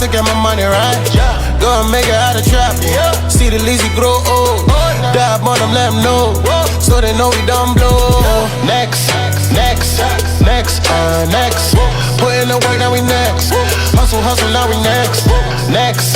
to get my money right. Go and make it out of trap. See the lazy grow old. Dab on them, let them know. So they know we done blow. Next, next, next, next. Put in the work, now we next. Hustle, hustle, now we next. Next.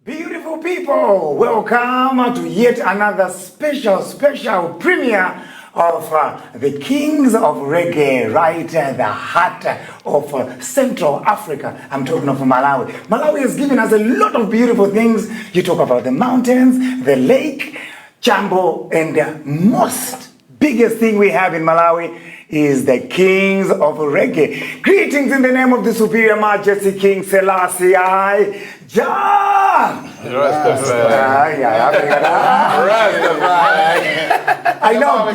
Beautiful people, welcome to yet another special, special premiere of the Kings of Reggae, right at the heart of Central Africa. I'm talking of Malawi. Malawi has given us a lot of beautiful things. You talk about the mountains, the lake, Chambo, and the most biggest thing we have in Malawi is the Kings of Reggae. Greetings in the name of the Superior Majesty King Selassie I, Jah! I know,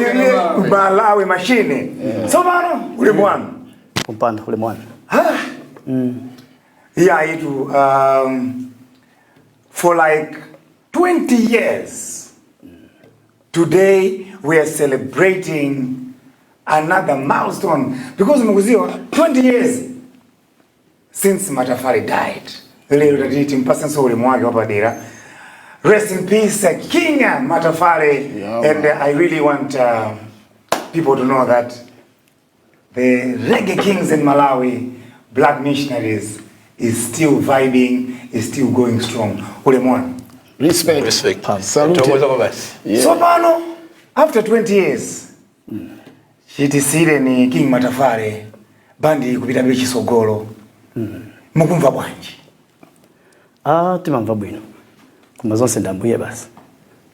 Malawi machine. So, pano, uli bwana. Kumpanda uli mwana. Yeah, itu for like 20 years. Today we are celebrating another milestone because mukuziwa 20 years since Matafale died. Lero tatiti timpasenso ulemu wake wapadera. Rest in peace, King Matafale. Yeah, And I really want people to know that the Reggae Kings in Malawi, Black Missionaries, is still vibing, is still going strong. Ulemu wanu. Respect. Respect. Salute. Thokoza kwa basi. Yeah. So pano, after 20 years, chitisire ni King Matafale, bandi kupita mbere chisogolo. Mukumva bwanji? Ah, timamva bwino. Koma zonse ndambuye basi.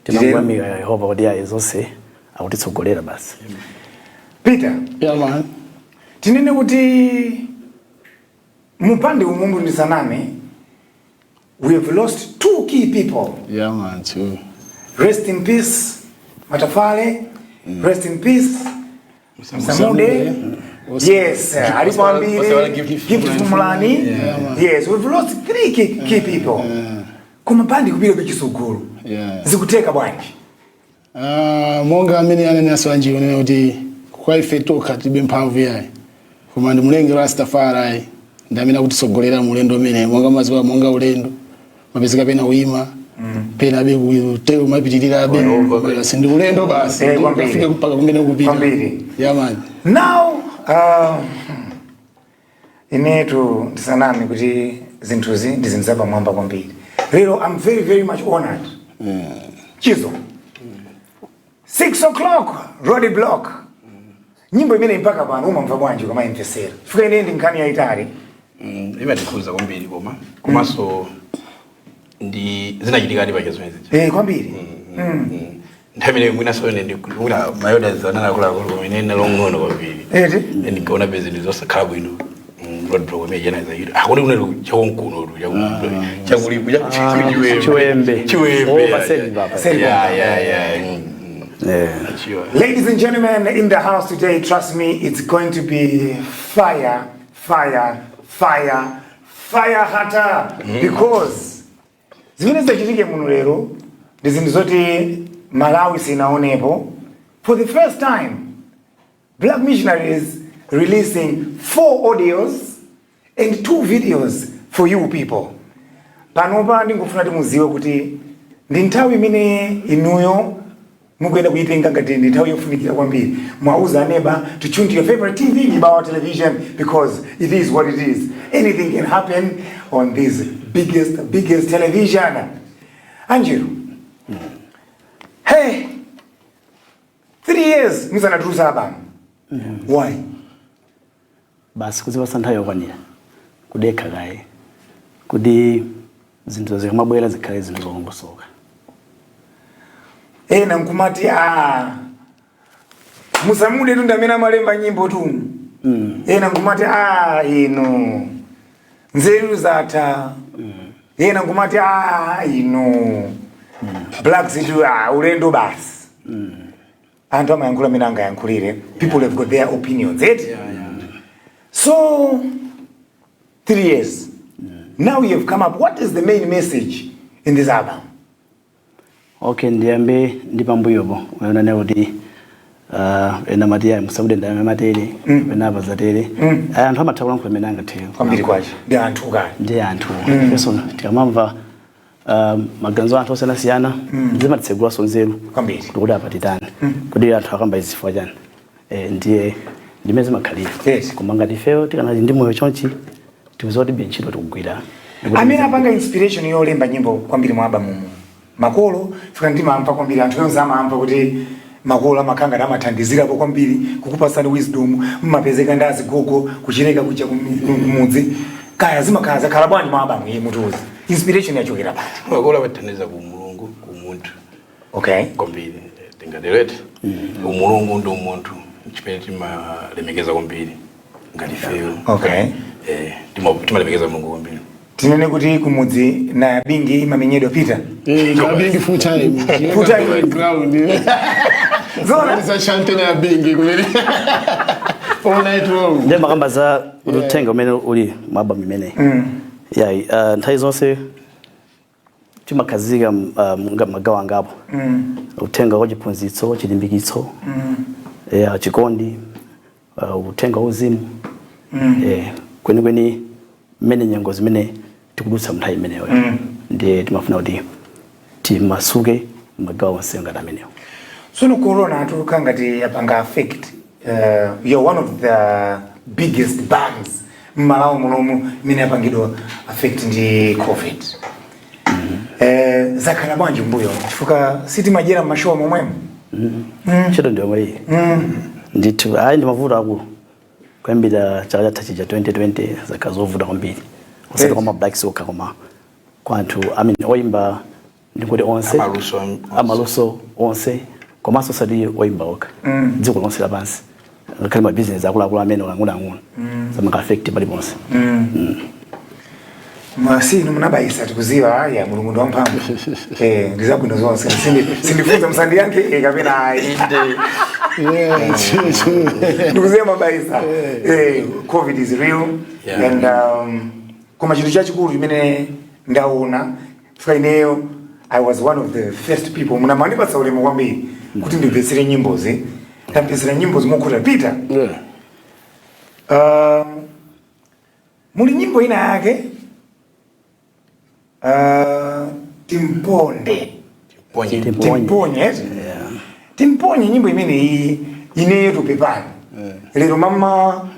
Timangwamira ya Yehova kuti ayi zonse akutitsogolera basi. Peter, Yeah, man. tinene kuti mupande umumbu ndisaname, we have lost two key people. Yeah, man, too. Rest in peace, Matafale. Rest in peace, Msamude. Yes, alipo ambiri, Gift Gift Fumulani. Yes, we've lost three key people. Koma bandi kupita kuchisogolo. Yeah. Zikuteka bwanji. Monga amene anene anjiwo nene kuti kwa ife tokha tilibe mphamvu yayi, koma ndi mlenge Rastafari ndi amene akutitsogolera mulendo umene monga mazuwa, monga ulendo mapezeka pena uyima, pena be kutero mapitirira abe basi, ndi ulendo basi. Kwambiri. Ukafike mpaka kumene ukupita. Kwambiri. Yeah, man. Now, inetu ndisaname kuti zinthuzi ndi zinthu zapamwamba kwambiri. Lero I'm very very much honored. Chizo. 6 o'clock, road block. Nyimbo imene mpaka pano umamva bwanji ukamayimvesera? Chifukwa ine ndi nkhani yayitali. Imatikhuza kwambiri, koma komanso ndi zinachitikadi pacha zimene zija. Eh, kwambiri. Nthawi imene mwinaso ine mwina mayoda ananakuluakulu, koma ine ndinalong'ono kwambiri. Eti? Ndinkaona pe zinthu zosakhala bwino. Road block imene jana zayitu akuni kunali chakonkuno chakuli Chiwembe. Chiwembe. Oh, paseli papa. Paseli. Yeah. Sure. Ladies and gentlemen, in the house today, trust me, it's going to be fire, fire, fire, fire hotter. Because zimene zidachitike muno lero ndi zinthu zoti Malawi sinaonepo. For the first time, Black Missionaries releasing four audios and two videos for you people. Panopa ndingofuna timuziwe kuti ndi nthawi imene inuyo mukuyenda kuyitenga ngati ndi nthawi yofunikira kwambiri. Mwauza aneba to tune to your favorite TV, Mibawa Television, because it is what it is. Anything can happen on this biggest, biggest television. Anjiru, hey, 3 years musanatulusa album. Why? Basi, kuzipasa nthawi yokwanira, kudekha kaye kuti zinthu zikamabwera zikhale zinthu zolongosoka. Ena nkumati, a Musamude tu ndamene amalemba nyimbo tu. Ena nkumati, a ino Nzeru zatha. Yena nkumati, "Ah, inu Blacks itu, ah, ulendo basi." Anthu amayankhula amene angayankhulire. People have got their opinions, eti? So 3 years now you have come up. What is the main message in this album? Okay, ndiyambe ndi pambuyopo unaona kuti ena mati ayi, musakude ndalama matere, ena apa zatere. Anthu amatha kulankhula imene angathe. Kwambiri kwache ndi anthu kale. Ndi anthu. Ifenso tikamamva maganizo a anthu osiyanasiyana, zimatitsegulaso nzeru Kwambiri. kuti apa titani, kuti anthu akamba izi chifukwa chani. Ndiye ndimene zimakhalira. Koma ngati ifeyo tikanali ndi moyo chonchi, tikuziwa kuti ntchito tikugwira. Amene apanga inspiration yolemba nyimbo kwambiri mwa album mu, makolo? Fika ndimamva kwambiri, anthu onse amamva kuti makolo amakhanga amathandizirapo kwambiri kukupasani wisdom, mmapezeka ndi azigogo kuchileka kuja kumudzi, kaya zimakhala zakhala bwanji mwa album iyi? Mutuzi, inspiration yachokera pati? Makolo amathandiza ku Mulungu, ku munthu. Kwambiri tingaterete umulungu ndi umunthu, chimene timalemekeza kwambiri ngati ifeyo. Timalemekeza Mulungu kwambiri. Tinene kuti kumudzi na bingi imamenyedwa pita? Eh, na bingi full time. Full time. Ground. Zona. Za chante na bingi kumene. All night long. Ndiye makamba za uthenga umene uli mwa album imeneyi. Yayi, nthawi zonse timakhazika magawo angapo: uthenga wa chiphunzitso, chilimbikitso, chikondi, uthenga wa uzimu, kwenikweni mmene nyengo zimene tikudutsa mnthawi imeneyo. Ndiye timafuna kuti timasuke magawo onse ngati amenewo. Sono corona atuluka ngati yapanga affect. You're one of the biggest bands mmalawi munomu imene yapangidwa affect ndi COVID. Zakhala bwanji mbuyo, chifukwa sitimadyera mmashowa momwemo? Ntchito ndi yomwe iyi ndithu. Ayi, ndi mavuto akulu. Kuyambira chaka chatha chija 2020, zakhala zovuta kwambiri, osati kwa ma Blacks okha, koma kwa anthu, I mean, oyimba, ndikuti onse. Amaluso onse. Amaluso onse, komanso osati oyimba okha, dziko lonse lapansi, ngakhale mabizinesi akuluakulu amene ang'onoang'ono zamanga affect paliponse. Masinu munabayisa, tikuziwa ya Mulungu ndi wamphamvu. Ndizabwino zonse. Sindifunza, musandiyankhe kapena ayi. Yeah, true, true. Ndikuziwa mabayisa. COVID is real. And koma chinthu chachikulu chimene ndaona, chifukwa ineyo I was one of the first people munamandipatsa ulemu kwambiri kuti ndimvetsere nyimbozi, ndamvetsera nyimbo zimokhuta pita. Muli nyimbo ina yake, Timponde. Ponye. Timponye. Timponye, eh? Timponye, nyimbo imene iyi, ineyo tupepani lero mama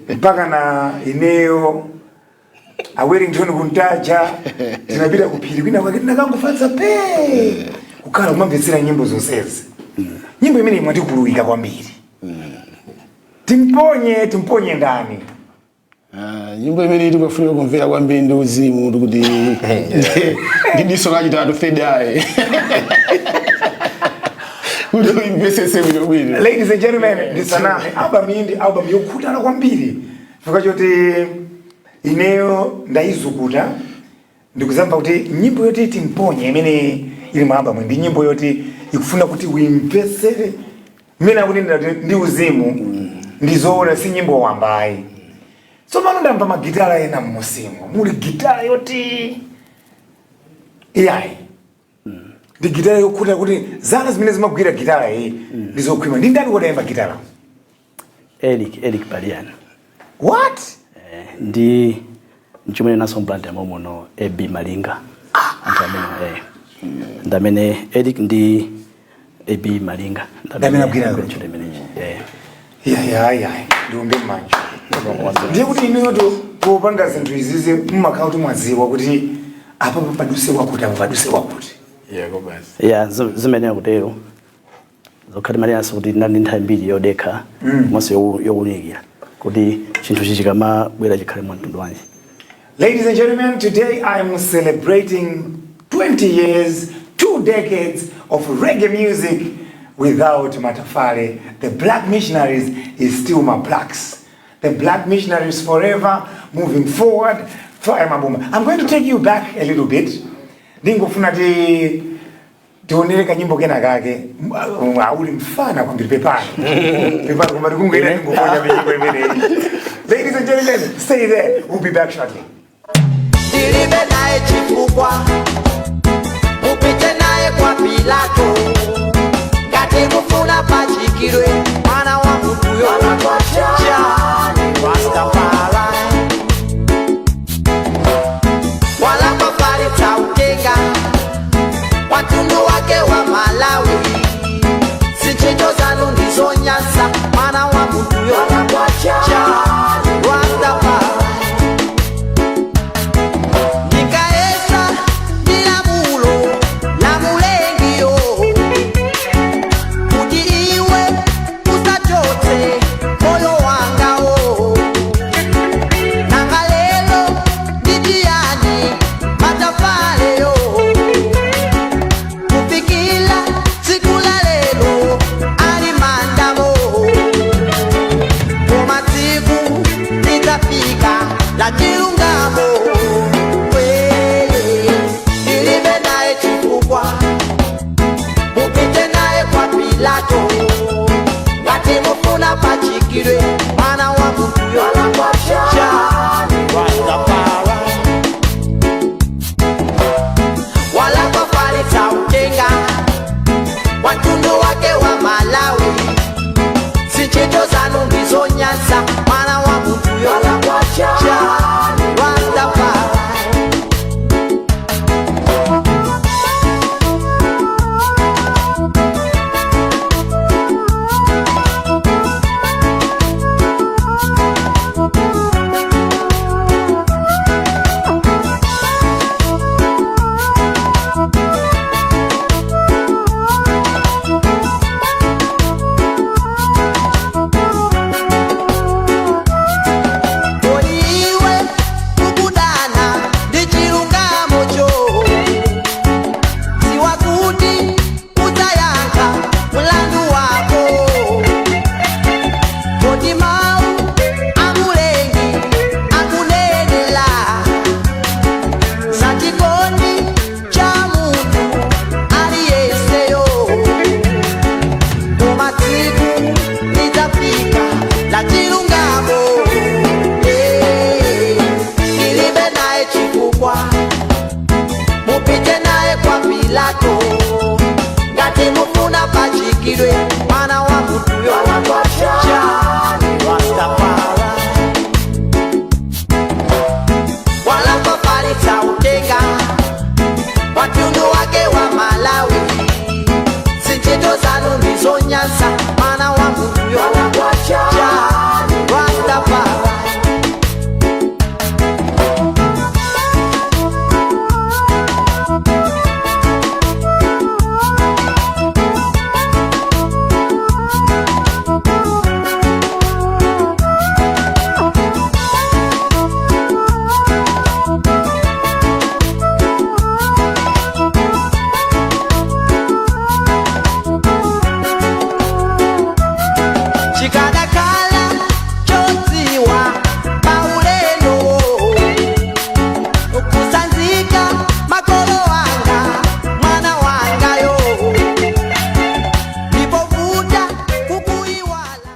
mpaka na ineyo a Wellington kuntaja, tinapita kuphiri kwina kwake, tinakangofatsa pe kukhala kumamvetsera nyimbo zonsezi. Nyimbo imene mwatikuluyika kwambiri, Timponye. Timponye ndani? Ah, nyimbo imene tikufunika kumvera kwambiri ndi uzimu, kuti ndi diso lachitatu, third eye, kuti uimvesese bwino bwino. Ladies and gentlemen, ndisaname, album iyi ndi album yokhutana kwambiri, chifukwa choti ineyo ndayizukuta, ndikuzamva kuti nyimbo yoti Timponye imene ili mu album ndi nyimbo yoti ikufuna kuti uimvesere mmene akunenera kuti ndi uzimu, ndizoona, si nyimbo wambayi. Tsopano ndamva magitara ena mmusimo, muli gitara yoti iyayi, ndi gitara yokhuta kuti zala zimene zimagwira gitara iyi ndizokhwima. Ndi ndani kodayimba gitara? Eric Paliani. What? Ndi mchimwene naso mplanta momuno, AB Malinga. Anthu amene ndi amene Eric ndi AB Malinga. Ndi amene agwira ntchito imeneyi. Iya, ndiumbe m'manja. Ndiye kuti inuyoto popanga zinthu izizi mmakhala kuti mwaziwa kuti apa paduse wakuti, apa paduse wakuti. Yako basi. Ya, zimeneyo kutero zokhati malinanso kuti ndinali ndi nthawi mbiri yodekha komanso yowunikira kuti chinthu chichi chikamabwera chikhale mwa mtundu wanji. Ladies and gentlemen, today I'm celebrating 20 years, 2 decades of reggae music without Matafale. The Black Missionaries is still my blacks. The Black Missionaries forever. Moving forward, Fire Mabumba. I'm going to take you back a little bit. Ndingofuna ti tionere kanyimbo kena kake. Auli mfana kwambiri, pepani, pepani, koma tikungoita tingoponya minyimbo imeneyi. Ladies and gentlemen, stay there, we'll be back shortly. Ndilibe naye chifukwa, mupite naye kwa Pilato ngati mufuna pachikidwe mwana wa munthuyo. Rastafari wala kwafalitsa utenga watundu wake wa Malawi, ntchito zanu ndizonyansa, mwana wa munthuyo. Rastafari ndikaesa ndi lamulo la mulengiyo kuti iwe usachotse moyo wangawo, nanga lelo nditiyani matafaleyo kufikila tsiku la lero ali mandamo, koma tsiku lidzafika la chilungamo. Wele, ndilibe naye chifukwa, mupite naye kwa Pilato ngati mufuna pachikidwe mwana wa munthuyo. Rastafari wala kwafalitsa utenga watundu wake wa Malawi, ntchito zanu ndizonyansa, mwana wa munthuyo. Rastafari. Kodi iwe ukudana ndi chilungamocho, dziwa kuti udzayankha mlandu wako. Kodi mawu amulengi akunenela za chikondi cha munthu aliyenseyo, koma tsiku lidzafika la chilungamo. Eh, ndilibe naye chifukwa, mupite naye kwa Pilato ngati mufuna pachikidwe mwana wa munthuyo. Rastafari wala kwafalitsa utenga watundu wake wa Malawi, ntchito zanu ndizonyansa, mwana wa munthuyo. Rastafari. Chikadakhala chodziwa paulendo kusanzika makolo anga mwana wangayo ndipovuta kukuiwala.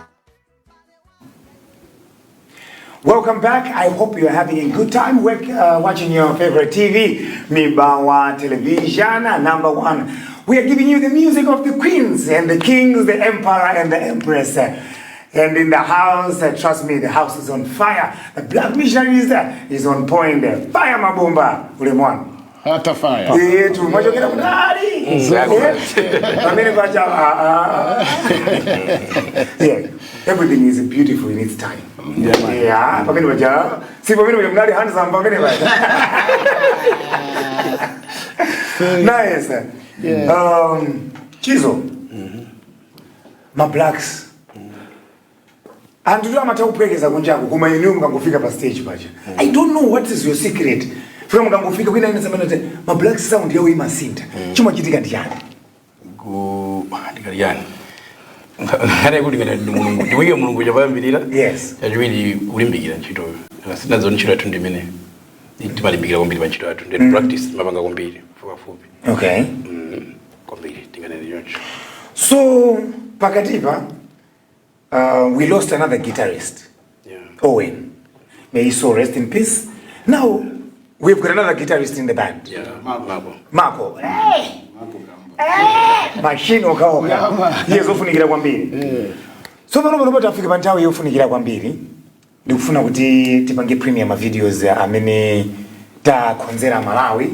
Welcome back. I hope you're having a good time watching your favorite TV, Mibawa Television, number one. We are giving you the music of the queens and the kings, the emperor and the empress. And in the house, trust me, the house is on fire. The Black Missionaries is on point. Fire Mabumba, ulemu wanu. Hata fire. Yetu, mwachokera kutali. Pamene pacha, ah, ah. Yeah, everything is beautiful in its time. Yeah, pamene pacha. Si pamene pacha mnali handsome pamene pacha. Nice. Yeah. Chizo. Ma Blacks. Anthu amatha kupwekeza kunjaku, koma inu mukangofika pa stage pacha. I don't know what is your secret. Fika mukangofika kwina ine samene kuti ma Blacks sound yawo imasintha. Chimachitika ndi chani? Ku ndikali yani ngati kuti ngati ndi Mulungu, ndiwike Mulungu chapayambirira. Chachiwiri, kulimbikira ntchitoyo. Sinazo ntchito yathu ndi imene timalimbikira kwambiri pa ntchito yathu, ndi practice timapanga kwambiri fukafupi. Kwambiri tinganene choncho. So pakatipa we lost another guitarist, Owen. May he so rest in peace. Now we've got another guitarist in the band. Yeah, Marco. Marco. Hey! Hey! Machine okaoka. Iye zofunikira kwambiri. So pano pano tafika pa nthawi yofunikira kwambiri. Ndikufuna kuti tipange premiere ma videos amene takonzera Malawi.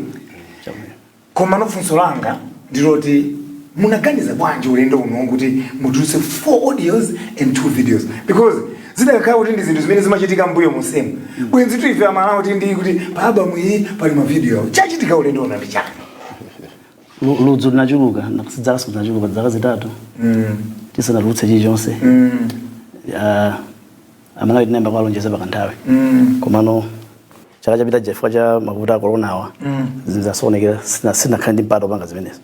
Koma nofunso langa ndiloti, munaganiza bwanji ulendo uno kuti mutulutse 4 audios and 2 videos? Because zidakakhala kuti ndi zinthu zimene zimachitika mbuyo monsemu, bwenzi tu ife Amalawi kuti ndi kuti pa album iyi pali ma video. Chachitika ulendo uno ndi chani? Ludzu linachuluka, zaka zinachuluka, zaka 3 tisanatulutse chilichonse. Amalawi tinayamba kuwalonjeza pakanthawi, komano chaka chapita chifukwa cha mavuto a coronawa zinthu zasokonekera, sinakhale ndi mpata opanga zimenezo.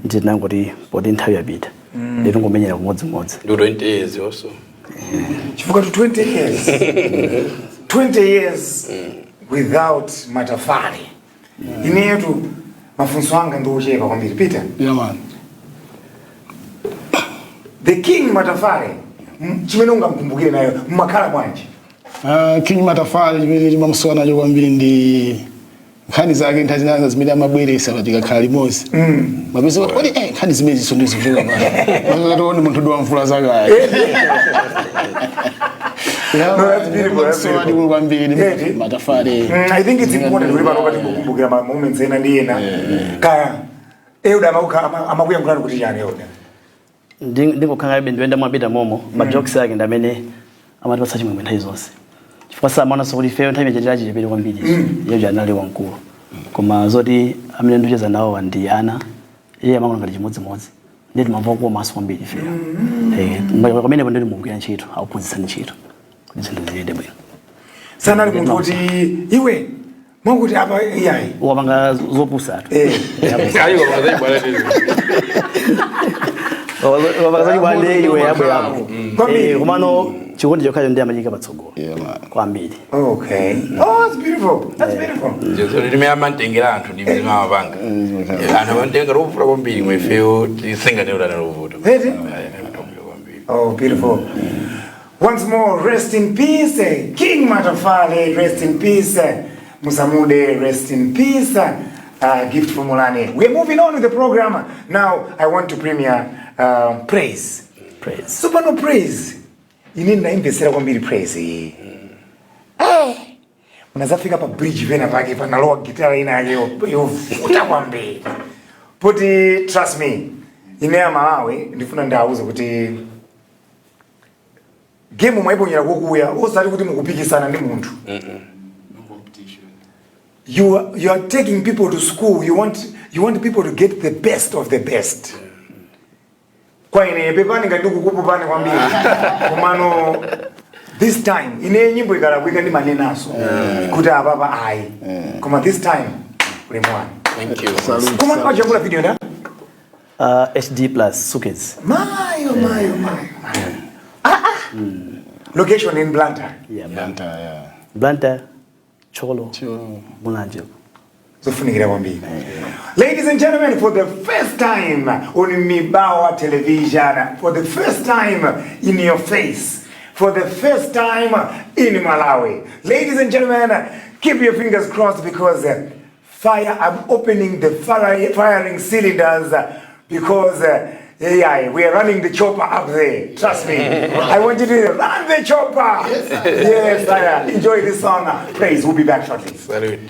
Ndi tinangoti poti nthawi yapita, ndi tingomenyera kumodzimodzi. Ndi 20 years also. Chifukwa to 20 years, 20 years without Matafale. Inetu mafunso anga ndi ochepa kwambiri, Peter. Yeah, man. The King Matafale, chimene ungamkumbukire nayo, mmakhala bwanji? King Matafale, chimene timamusowa nacho kwambiri ndi nkhani zake nthawi zina zimene amabweresa tikakhala limodzi. Mapeza kuti kodi nkhani zimene ziso ndizochoka pano, tione munthu ndi wamvula zakale. No, that's beautiful, that's beautiful. Kwambiri. Yeah, Matafale. I think it's important kuti pano patingokumbukira ma moments ena ndi ena. Kaya Euda amakuyankhulani kuti chani, Euda? Ndingokhala ibe ndiyenda mwapita momo, ma jokes ake ndi amene amatipatsa chimwemwe nthawi zonse, chifukwa samaonanso kuti ifeyo nthawi imene chichepere kwambiri, iye anali wamkulu, koma zoti amene ndikucheza nawo ndi ana, iye amangoona ngati chimodzimodzi. Ndiye timamva kukomanso kwambiri ifeyo. Pamenepo nditi mugwira ntchito, akuphunzitsani ntchito kuti zinthu ziyende bwino. Sanali munthu kuti iwe mwakuti apa, iyayi? Wapanga zopusatu. Ayo wazai bwana. Wapanga zachibwande iwe, yabwerapo. Kwambiri. Komano chikondi chokhacho ndi amachika patsogolo Yeah, man. kwambiri. Okay, oh, that's beautiful, that's beautiful. Jezo limene amantengera anthu ndi mmene amapanga. Anthu amantenga lovuta kwambiri, mwefeyo tisinganena lovuta. Eti? Kwambiri. Oh, beautiful. Once more, rest in peace, King Matafale, rest in peace, Musamude, rest in peace, Gift Fumulani. We're moving on with the program. Now, I want to premiere Praise. Praise. So, pano Praise. Ine ndaimvesera kwambiri Praise iyi. Eh, unazafika pa bridge pena pake panalowa gitara ina yake yovuta kwambiri. Poti trust me, ine ya Malawi ndifuna ndawuze kuti game mwaiponyera kokuya, osati kuti mukupikisana ndi munthu. You are taking people to school. You want people to get the best of the best. Kwa ine, pepani ngati ndikukupupani kwambiri, komano this time ine nyimbo ikalakwika ndi manenaso kuti apapa ayi, koma this time ulemu wanu. Thank you. Koma pachakula video nda HD Plus Suitcase. Mayo, mayo, mayo, mayo. Ah, ah. Location in Blantyre. Yeah. Blantyre, yeah. Blantyre, Thyolo, Thyolo. Mulanje. Zofunikira kwambiri. Ladies and gentlemen, for the first time on Mibawa Television, for the first time in your face, for the first time in Malawi, ladies and gentlemen, keep your fingers crossed because fire, I'm opening the firing cylinders because yeah, we are running the chopper up there. Trust me. I want you to run the chopper. Yes, I enjoy this song. Praise. We'll be back shortly. Salute.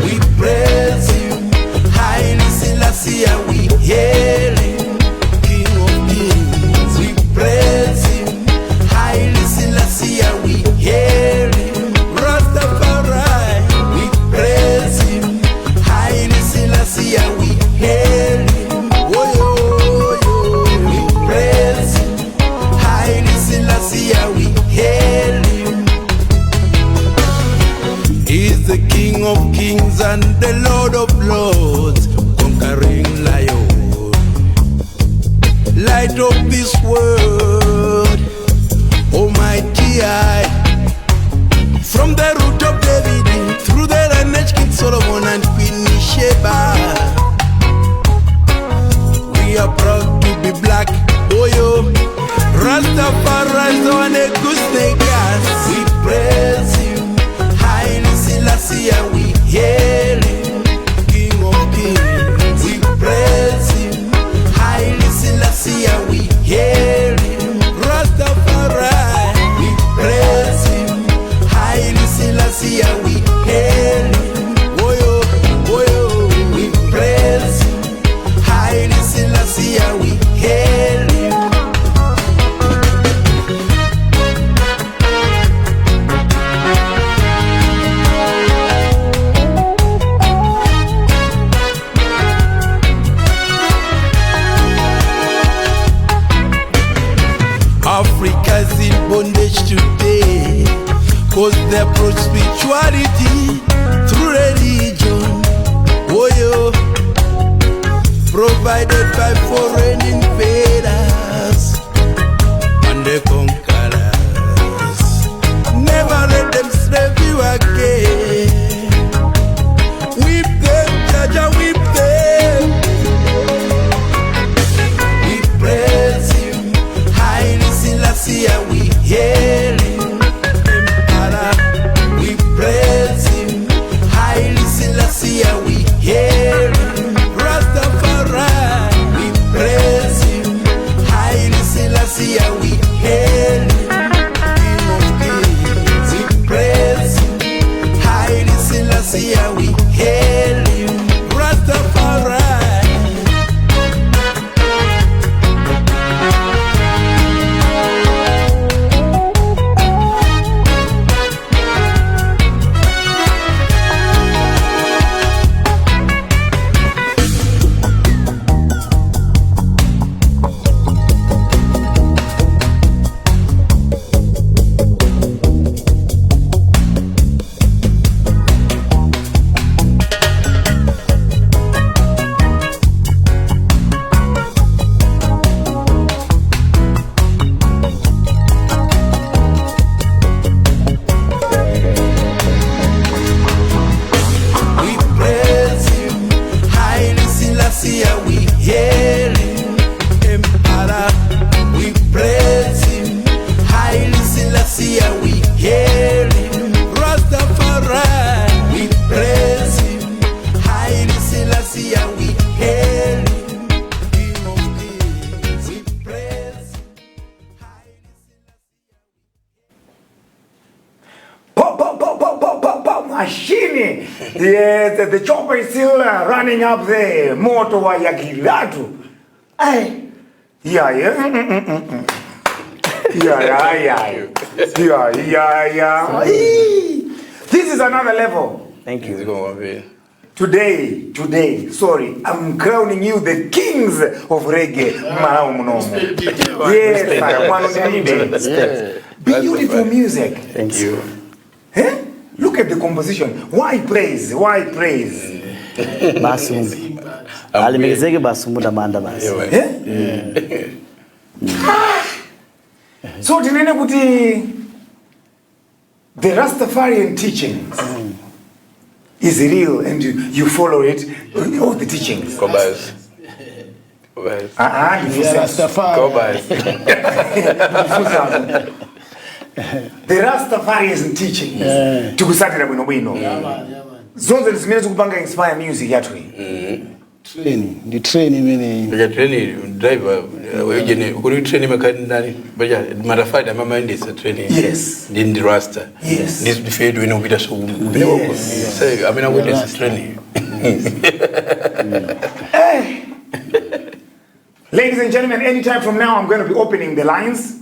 We praise him, Haile Selassie, we hail him, King of Kings. We praise him, Haile Selassie, we hail him. King of kings and the Lord of lords, conquering lion. Light of this world, Almighty I. From the root of David, through the lineage King Solomon and Queen Sheba. We are proud to be black, oh yo. Rastafari is on a good gas. We praise him, Haile Selassie, and we hail him, King of kings. We praise him, Haile Selassie, and we hail him, Rastafari. We praise him, Haile Selassie, and we hail him, oh yo, oh yo. We praise him, Haile Selassie, and we hail him. Africa's in bondage today, 'cause they approach spirituality through religion. Oh yo, provided by foreign invaders and the conquerors. Never let them slave you again. Whip them, Jaja, whip them. We praise him, Haile Selassie, and we hail him, Emperor. We praise him, Haile Selassie, and we hail him, Rastafari. We praise him, Haile Selassie, and we hail him, King of kings. We praise him, Haile Selassie, and we hail him, Rastafari. We praise him, Haile Selassie, and we hail him, Emperor. We praise him, Haile Selassie, and we hail him, Rastafari. We praise him, Haile Selassie, and we hail him, King of kings. We praise him, Haile Selassie. Pop, pop, pop, pop, pop, pop, pop, machine. Yes, the chopper is still running up there. Moto wa yakilatu. Ay. Yeah. Yeah. Yeah. Ay. This is another level. Thank you. Zikomo kwambiri. Today, sorry, I'm crowning you the kings of reggae. Malawi munomo. Yes, sir. Mwano ndilibe. Beautiful music. Thank you. Eh? Look at the composition. Why praise? Why praise? Basi alemekezeke basi mutamanda basi. Eh? So tinene kuti the Rastafarian teachings is real and you follow it, all the teachings. Kobasi. Kobasi. Ah, Yeah, ndifunse. Rastafari. Kobasi. Ndifunse. The Rastafarian teachings. Tikusatira bwino bwino. Zonse zimene zikupanga inspire music yathu iyi. Train, ndi train imeneyi. Ndika train driver ujene kuri train makani ndani baja matafari amamayendesa train. Yes. Ndi rasta. Yes. Ndi ndifedu ino kupita so. Yes. Say amene akuyendesa train. Ladies and gentlemen, anytime from now I'm going to be opening the lines.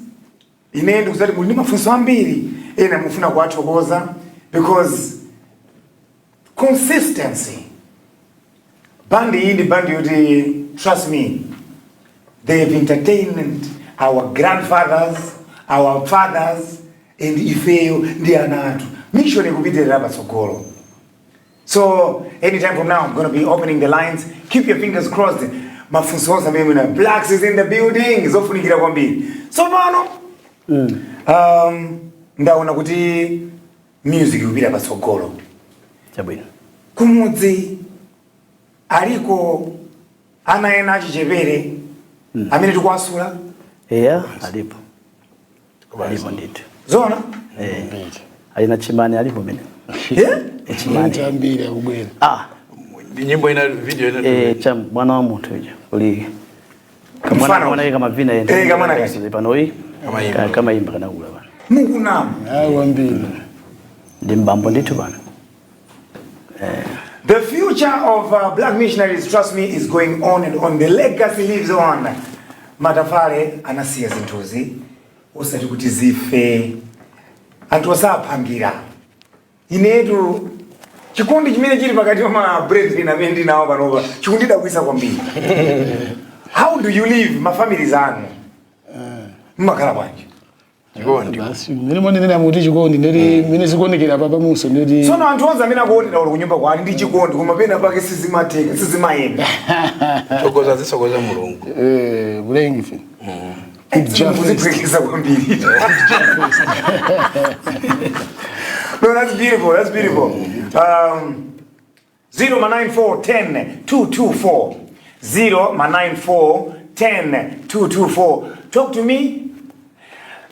Ine ndikuzati muli ndi mafunso ambiri ena mufuna kuwathokoza because consistency. Bandi iyi ndi bandi yoti, trust me, they have entertained our grandfathers, our fathers, and ifeyo ndi ana athu. Mission ikupitirira patsogolo. So anytime from now, I'm going to be opening the lines. Keep your fingers crossed. Mafunso onse amene mwina. Blacks is in the building. Zofunikira kwambiri. So pano ndaona kuti music ikupita patsogolo. Chabwino. Kumudzi aliko ana ena achichepere amene tikuwasula? Eya, alipo, alipo ndithu. Zona? Eh, alina chimani, alipo mene. Yeah? Chimani. Ambiri akubwera. Ah. Nyimbo ina, video ina. Eh, cha mwana wa munthu icho kuli kamwana. Mfano. Kamwana kama vina. Eh, kamwana kachi. Pano iyi. Kamayimba. Kamayimba kanakula pano. Mukunama. Ayi, kwambiri. Ndi mbambo ndithu pano. The future of Black Missionaries, trust me, is going on and on. The legacy lives on. Matafale anasiya zinthuzi osati kuti zife, anthu osaphangira. Inetu chikondi chimene chili pakati pa ma brethren amene ndinawo panopa chikundidabwisa kwambiri. How do you live? Ma families anu mmakhala bwanji? Chikondi. Basi, mmene mwanenera muti chikondi, ndeti mmene zikuonekera papa muso, ndeti Tsono anthu onse amene akuonera uli kunyumba kwani ndi chikondi, koma pena pake sizimatheka, sizimayenda. Tsogoza, zisogoza Mulungu. Eh, mulengi fe. Put Jah first. Kuziphwekesa kwambiri. No, that's beautiful, that's beautiful. 0 94 10 224, 0 94 10 224. Talk to me,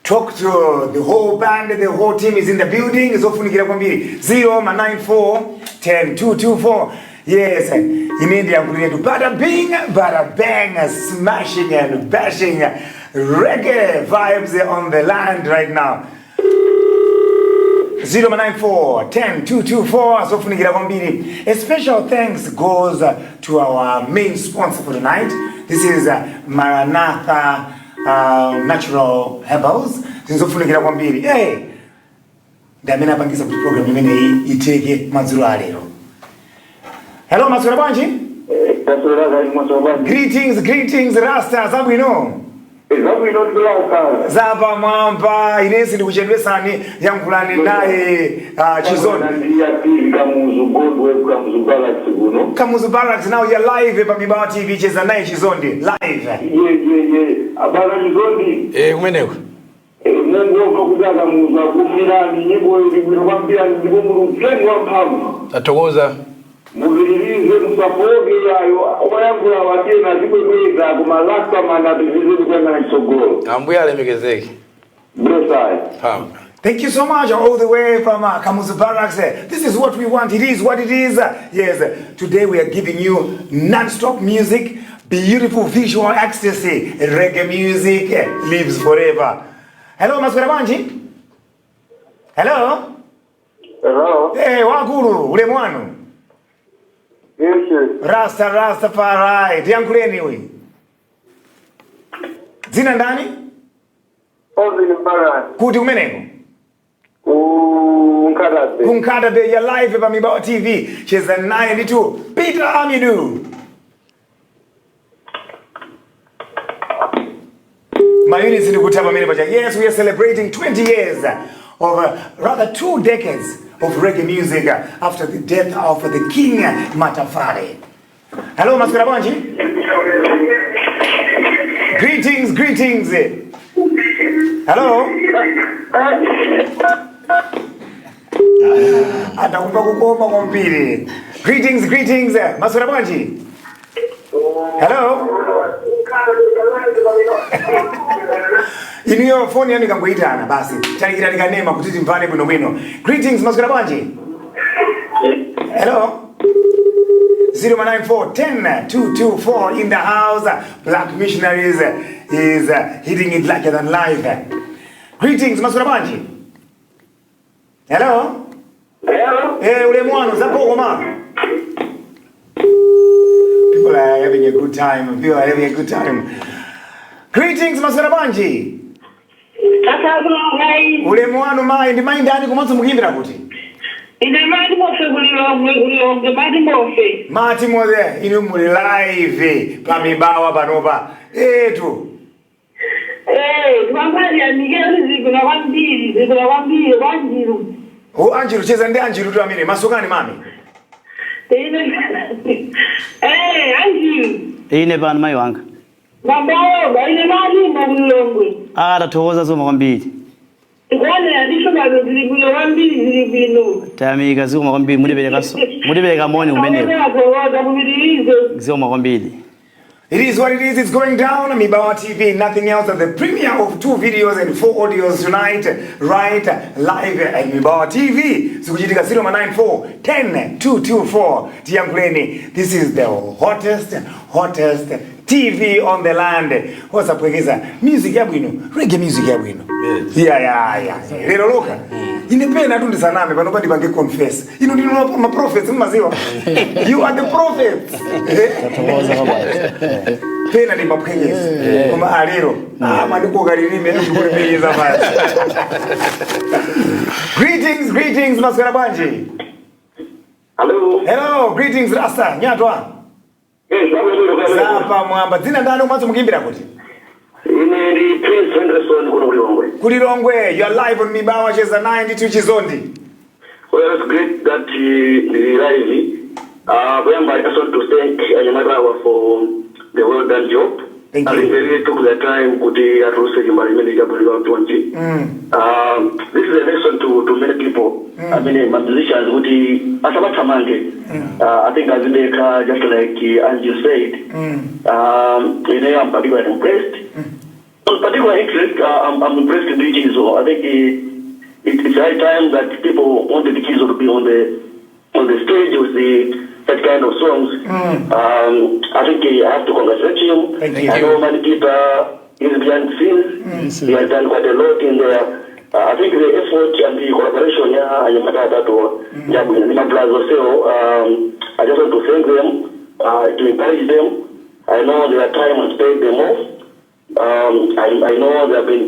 talk to the whole band. The whole team is in the building. Zofunikira kwambiri. 0 94 10 224. Yes, ine ndiyankhulire. Bada bing, bada bang, smashing and bashing reggae vibes on the land right now. 094 10 224, zofunikira kwambiri. A special thanks goes to our main sponsor for tonight. This is Maranatha Natural Herbals. Zinzofunikira kwambiri. Hey, ndi amene apangisa kuti program imeneyi iteke madzulo alero. Hello, maswera bwanji? Greetings, greetings, rasta. Zabwino? Zabwino, tilauka. Zapa mwamba. Inensi ndikuchedwesani, yankhulani naye Chizondi. Ndiyapili Kamuzu Godwe, Kamuzu Barracks kuno. Kamuzu Barracks. Now you're live pa Mibawa TV. Cheza naye Chizondi live. Ye ye ye, abana Chizondi. Eh, kumeneko. Mungu wova kuti akamuzu akufirani nyimbo ili bwino kwambiri, ndipo muli uthenga wamphamvu. Tathokoza. Mupitirize, musafoke yayo. Oyankhula watena zibwebweza, koma Rastaman apitirize kuyang'ana chitsogolo. Ambuye alemekezeke. Blessai. Pamba. Thank you so much, all the way from Kamuzu Barracks. This is what we want. It is what it is. Yes, today we are giving you non-stop music, beautiful visual ecstasy. Reggae music lives forever. Hello, maswera bwanji? Hello? Hello. Hey, wakulu, ulemu wanu. Yes. Rasta, Rastafari. Tiyankhuleni uyu. Dzina ndani? Ovin Baran. Kuti kumeneko? Ku Nkhata Bay. Ku Nkhata Bay ya live pa Mibawa TV. Cheza naye nditu Peter Amidu. Ma units ndikuti pamene pacha. Yes, we are celebrating 20 years of rather 2 decades of reggae music after the death of the King Matafale. Hello, maswera bwanji? Greetings, greetings. Hello? Atakumva kukoma kwambiri. Greetings, greetings. Maswera bwanji? Hello? Iniyo phone yanu ikangoitana basi. Talikira likanema kuti timvane bwino bwino. Greetings, maswera bwanji? Hello? 094 10 224 in the house. Black Missionaries is hitting it larger than life. Greetings, maswera bwanji? Hello? Hello. Eh, ulemu wanu, zapoko ma. People are having a good time. People are having a good time. Greetings, maswera bwanji? Tasakulongai. Ulemu wanu mai, ndi mai ndani komanso mukuyimbira kuti? Ine Mati Mofe kuLilongwe, kuLilongwe, Mati Mofe. Mati Mofe, inu muli live pa Mibawa panopa. Etu. Eh, twambali zikula kwambiri, zikula kwambiri kwanjiru. O Anjiru, cheza ndi Anjiru tu amene. Masukani mami. Ine anji. Ine pano mayi wanga. Babayo, ine mali mulongwe. Ah, tathokoza zikomo kwambiri. Ngone andisho bazo zili bwino kwambiri zili bwino. Tayamika zikomo kwambiri mulipereka mulipereka moni kumeneko. Awona kupitirize. Zikomo kwambiri. It is what it is. It's going down. Mibawa TV, nothing else than the premiere of two videos and four audios tonight, right live at Mibawa TV. Zikuchitika 094 10 224. Tiyankhuleni. This is the hottest, hottest TV on the land. Osapwekeza music yabwino, reggae music yabwino. Yes. Yeah. Lero loka. Ine pena tu ndisaname pano pandipange confess. Inu ndinu ma prophets mumaziwa. You are the prophets. Tathokoza kwabasi. Pena ndimaphwenyeza koma alero amandikoka lilime ndikulipenyeza pasi. Greetings, greetings, maswera bwanji. Hello. Hello, greetings Rasta, nyatwa. Yes, Zapa mwamba, dzina ndani umatso mukuimbira kuti? Ine ndi Prince Henderson kuno kuLilongwe. KuLilongwe, you are live on Mibawa Cheza 92 Chizondi. Well, it's great that the live. Kuyamba, I just want to thank Anyamatawa for the well done job. Thank I you. think they really took their time kuti atuluse chimbali imene chabulika mtonji. This is a lesson to many people. I mean, musicians kuti asamathamange. I think azibeka just like Andrew said. I'm particularly impressed. On particular interest, I'm impressed with Chizo. I think it's high time that people wanted Chizo to be on the stage with the that kind of songs. I think I have to congratulate him. Thank you. I know Manikita is behind the scenes. He has done quite a lot in there. I think the effort and the collaboration, yeah, yeah, so I just want to thank them, to encourage them. I know their time has paid them off. I know they have been,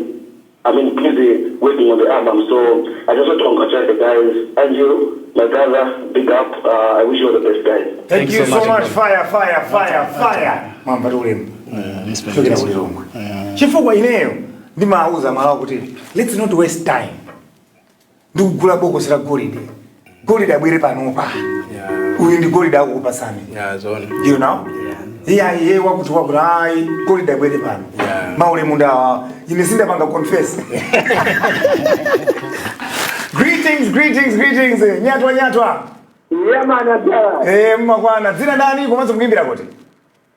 I mean, busy working on the album. So I just want to congratulate the guys. Andrew, my brother, big up. I wish you all the best, guys. Thank Thanks you so so much, much. Fire, fire, fire, fire. Mwamba ulemu. Respect. Chokera kuLilongwe. Chifukwa ineyo ndimawuza malawo kuti let's not waste time. Ndikugula bokosi la golide. Golide abwere panopa. Uyu ndi golide akukupasani. Yeah, zone. You know? Iya iye wakuti wakuti ayi golide abwere pano. Maulemu ndawa. Ine sindapanga confess. Greetings, greetings, greetings. Nyatwa nyatwa. Yeah, man, Abdallah. Eh, mmakwana. Dzina ndani komanso mukuimbira kuti?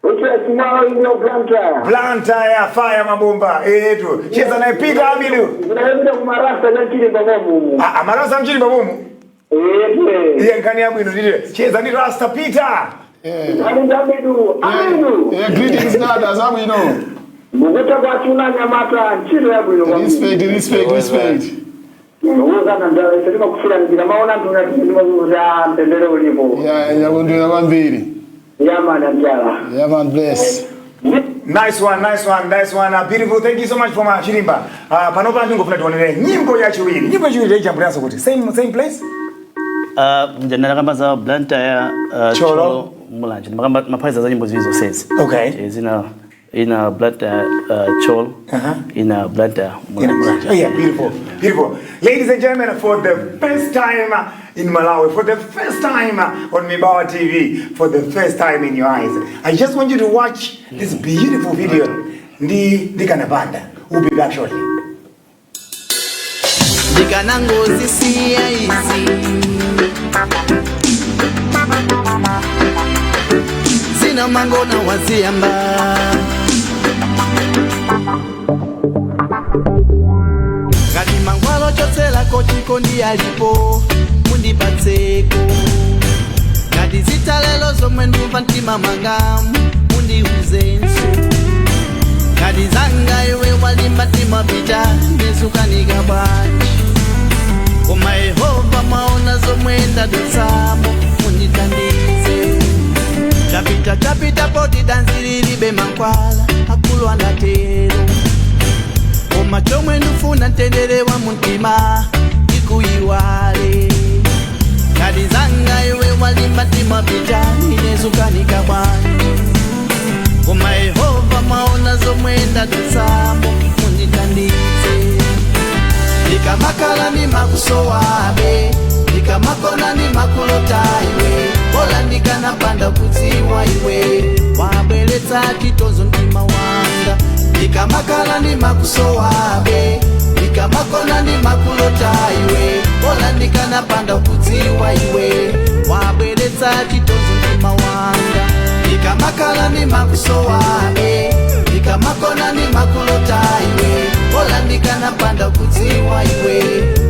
Uchesinawo ino Blantyre. Blantyre fire mabomba etu. Cheza naye Peter Amidu. Ndinayenda kumarasta chachiri pamomu. Ah, amarasa mchini pamomu. Ete. Iye nkhani yabwino ndite. Cheza ndi Rasta Peter. Amidu, Amidu, Amidu. Yeah, greetings dada zabwino. Mukuta kwachuna nyamata ntchito yabwino kwambiri. Respect, respect, respect. Uzana ndala ife timakufulangira maona anthu ngati mtendere ulipo. Yeah, yakondwera kwambiri. Yeah, man, Abdallah. Yeah, man, bless. Nice one, nice one, nice one. Beautiful. Thank you so much for my chilimba. Panopa ndingofuna tionere nyimbo yachiwiri. Nyimbo yachiwiri yaijambuliranso kuti same same place? Ndakamba za Blantyre, Cholo. Cholo Mulanje. Ndimakamba maphatikiza za nyimbo ziwiri zonsezi. Okay. Zina ina Blantyre, Cholo, ina Blantyre Mulanje. Oh, yeah, beautiful, beautiful. Ladies and gentlemen, for the first time in Malawi, for the first time on Mibawa TV, for the first time in your eyes, I just want you to watch this beautiful video. Ndi Ndikanapanda. We'll be back shortly. Ndikanangozisiya izi zina mangona waziyamba ngati mangwalo chotselako chikondi alipo mundipatseko ngati zitalelo zomwe ndumva mtima mwanga mundiuzenso ngati zanga iwe walimba mtima pita ndizukanika bwanji koma Yehova mwaona zomwe ndadutsamo mundithandize chapita chapita poti danzi lilibe mankhwala akulu anatero koma chomwe ndifuna mtendere wa mumtima ndikuyiwale ngati zanga iwe walimba mtima pita inezukanika bwanji koma Yehova mwaona zomwe ndadutsamo mundithandize ndikamakhala ndimakusowabe ndikamakona ndimakulota iwe. Bola ndikanapanda kudziwa iwe, wabweretsa chitonzo mtima wanga. Ndikamakhala ndimakusowabe, ndikamakona ndimakulota iwe. Bola ndikanapanda kudziwa iwe, wabweretsa chitonzo mtima wanga. Ndikamakhala ndimakusowabe, ndikamakona ndimakulota iwe. Bola ndikanapanda kudziwa iwe,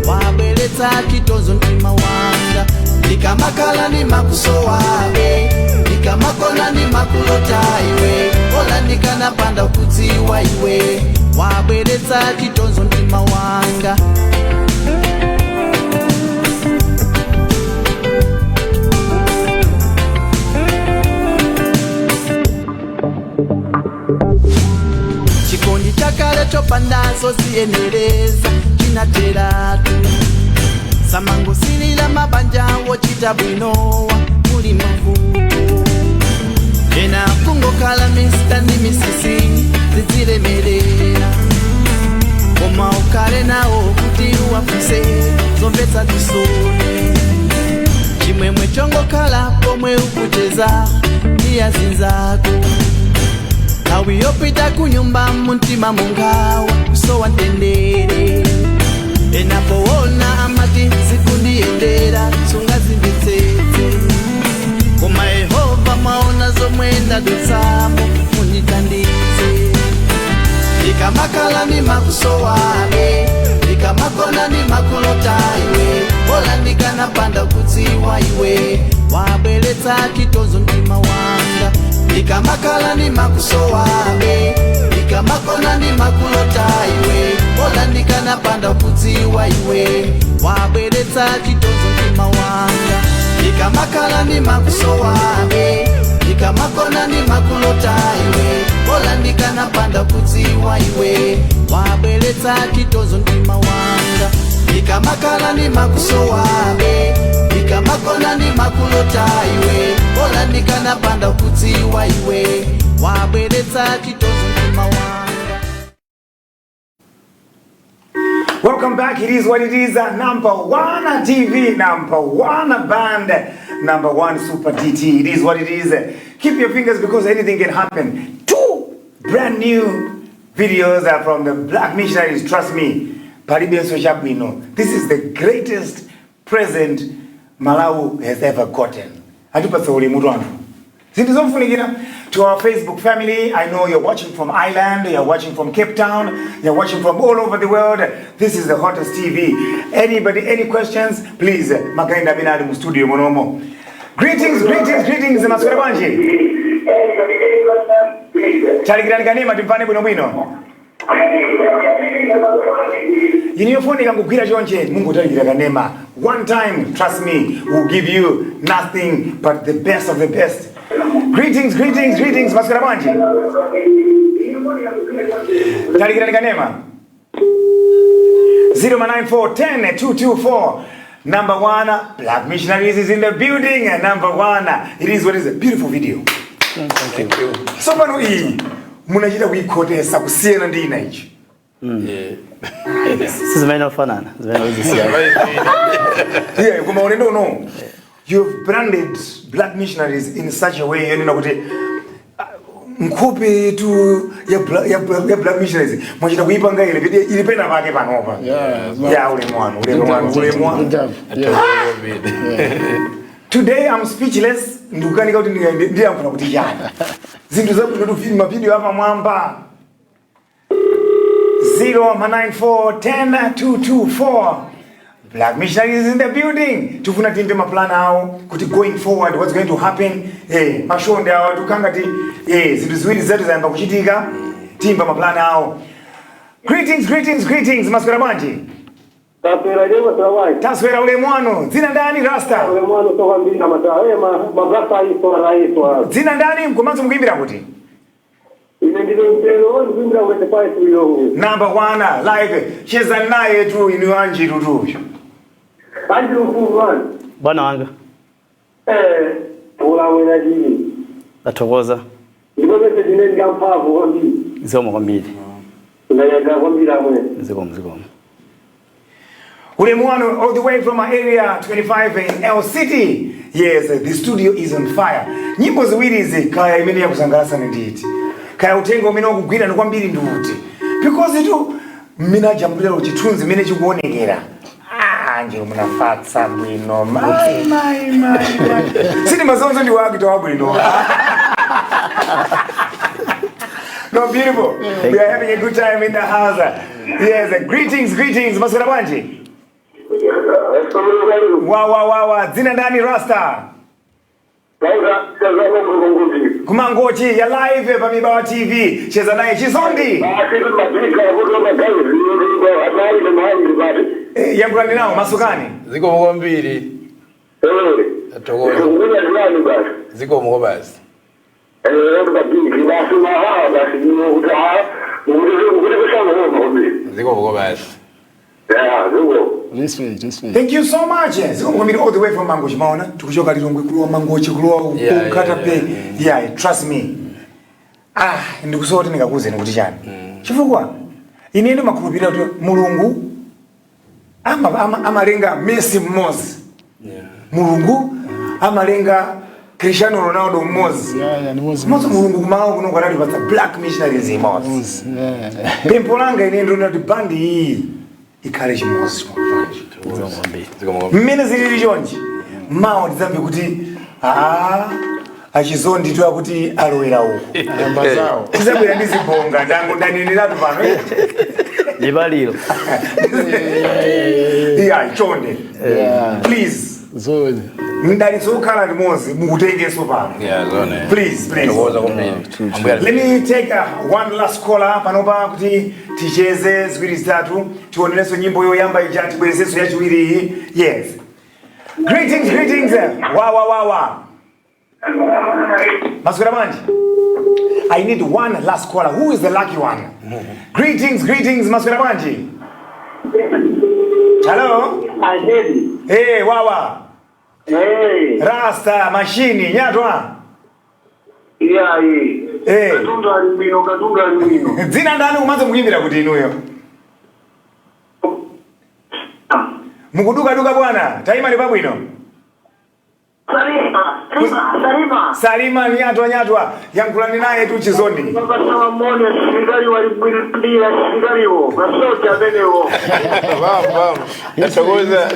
wabweretsa chitonzo mtima wanga. Ndikamakhala ndimakusowabe, ndikamakona ndimakulota iwe. Bola ndikanapanda kudziwa iwe, wabweretsa chitonzo mtima wanga. Chikondi chakale chopandazo ziyenereza chinateratu, samangosilila mabanja wochita bwinowa muli mavuto. Ena kungokhala Mr ndi Mrs zidzilemerera, koma ukhale nawo kuti uwafuse zomvetsa chisoni. Chimwemwe chongokhala pomwe ukucheza ndi azinzako, nthawi yopita kunyumba mumtima mungawa kusowa mtendere. Enapoona amati zikundiyendera sungazimvetsetse, koma Yehova mwaona zomwe ndadutsamo mundithandize. Ndikamakhala ndimakusowabe, ndikamakona ndimakulota iwe. Bola ndikanapanda kudziwa iwe, wabweretsa chitonzo mtima wanga. Ndikamakhala ndimakusowabe, ndikamakona ndimakulota iwe. Bola ndikanapanda kudziwa iwe, wabweretsa chitonzo mtima wanga. Ndikamakhala ndimakusowabe, ndikamakona ndimakulota iwe. Bola ndikanapanda kudziwa iwe, wabweretsa chitonzo mtima wanga. Ndikamakhala ndimakusowabe, ndikamakona ndimakulota iwe. Bola ndikanapanda kudziwa iwe, wabweretsa chitonzo mtima wanga. Welcome back. It is what it is. Number one TV, number one band, number one Super DT. It is what it is. Keep your fingers because anything can happen. Two brand new videos are from the Black Missionaries. Trust me. Palibenso chabwino. This is the greatest present Malawi has ever gotten. Atipatsa ulemu anthu. Zinthu zofunikira. To our Facebook family, I know you're watching from Ireland, you're watching from Cape Town, you're watching from all over the world. This is the hottest TV. Anybody, any questions? Please, Magainda Binadi mu studio monomo. Greetings, greetings, greetings, maswera bwanji. Talikirani kanema timvane bwino bwino. Iniyo phone ikangogwira chonche, mungotalikira kanema. One time, trust me, we'll give you nothing but the best of the best. Greetings, greetings, greetings, maswera bwanji. Talikirani kanema. 094 10 224. Number one, Black Missionaries is in the building. And number one, it is what is a beautiful video. Thank you. So pano iyi munachita kuikhotesa kusiyana ndi ina ichi. Sizimene ofanana, zimene uzisiyana. Yeah, koma ulendo uno you've branded Black Missionaries in such a way yonena kuti nkhope tu ya Black Missionaries mwachita kuipanga ile video ili pena pake panopa. Yeah, Yeah, ulemu wanu, ulemu wanu, ulemu wanu. Good job. Yeah. Today I'm speechless, ndikukanika kuti ndiyankhula kuti chani. Zinthu zabwino tu mavideo apa mwamba. 094 10 224. Black Missionaries is in the building. Tifuna timve maplan awo kuti going forward what's going to happen. Mashonde awo tukanga ti zinthu ziwiri zetu zayamba kuchitika. Timva maplan awo. Greetings, greetings, greetings. Maswera bwanji. Taswera leo tawai. Taswera ulemu wanu. Dzina ndani Rasta? Ule mwana toka mbili na mataa. Ma mabrasa iso raiswa. Dzina ndani mkomanso mukuimbira kuti? Ine ndilo mpero ndikuimbira wete pa ilongo. Number one live. Cheza naye tu inu Anjiru tu. Anjiru mkuu. Bwana wanga. Ula wena jini. Tathokoza. Ndipo message ine ndikamphamvu kwambiri. Zikomo kwambiri. Ndayaga kwambiri amwe. Zikomo, zikomo. Ulemu wanu all the way from our Area 25 in L City. Yes, the studio is on fire. Nyimbo ziwiri izi, kaya imene yakusangalasani nditi, kaya utenga umene wakugwira ni kwambiri ndi uti? Because itu mmene ajambulira chithunzi mmene chikuonekera, ah, nje munafatsa bwino. Mai, mai, mai, mai, sinimazonzo ndi wake wabwino. No, beautiful. We are having a good time in the house. Yes, greetings, greetings. Maswera bwanji? Wa wa wa wa, dzina ndani, Rasta? Kumangochi ya live pa Mibawa TV. Cheza naye Chizondi. Yankulani nawo masukani. Zikomo kwambiri. Tathokoza. Zikomo basi. Zikomo basi. Respect, respect. Thank you so much. Zikomo kwambiri all the way from Mangochi, maona. Tikuchoka Lilongwe kulowa Mangochi, kulowa Nkata Bay. Yeah, trust me. Ah, ndikusowa kuti ndingakuwuzeni kuti chani. Chifukwa ine ndimakhulupirira kuti Mulungu amalenga Messi mmodzi. Mulungu amalenga Cristiano Ronaldo mmodzi. Yeah, ni mozi. Mmodzi. Mulungu kumawa kuno kanatipatsa Black Missionaries imodzi. Mozi. Yeah. Pempho langa ine ndona kuti bandi iyi ikhale chimodzi. Zikomo kwambiri. Mmene zilili chonchi, mawa tidzamve kuti aa, achizondi tu akuti alowera uku. Namba zawo. Tizabwera ndi zibonga, ndango ndaneneratu pano. Libaliro. Iya, chonde. Please. Zone. Mdalitso ukhala limodzi mukutengenso pano. Yeah, zone. Please, please. Tathokoza kwambiri. Ambuya. Let me take one last caller panopa kuti ticheze ziwiri zitatu, tionerenso nyimbo yoyamba ija, tibwerezenso yachiwiri iyi. Yes. Greetings, greetings. Wa wa wa wa. Maswera bwanji? I need one last caller. Who is the lucky one? Greetings, greetings. Maswera bwanji? Hello? Azedi. Hey, wawa. Hey. Rasta, mashini, nyatwa. Iyayi. Hey. Katundu ali bwino, katundu ali bwino. Dzina ndani, kumanze mukuyimbira kuti inuyo? Mukuduka duka bwana. Taima ni pabwino. Salima, Salima, Salima. Salima, nyatwa, nyatwa. Yankulani naye tu Chizondi. Babasawa mone sigali wali bwino mbira sigaliwo. Masoja amenewo. Bam bam. Tathokoza.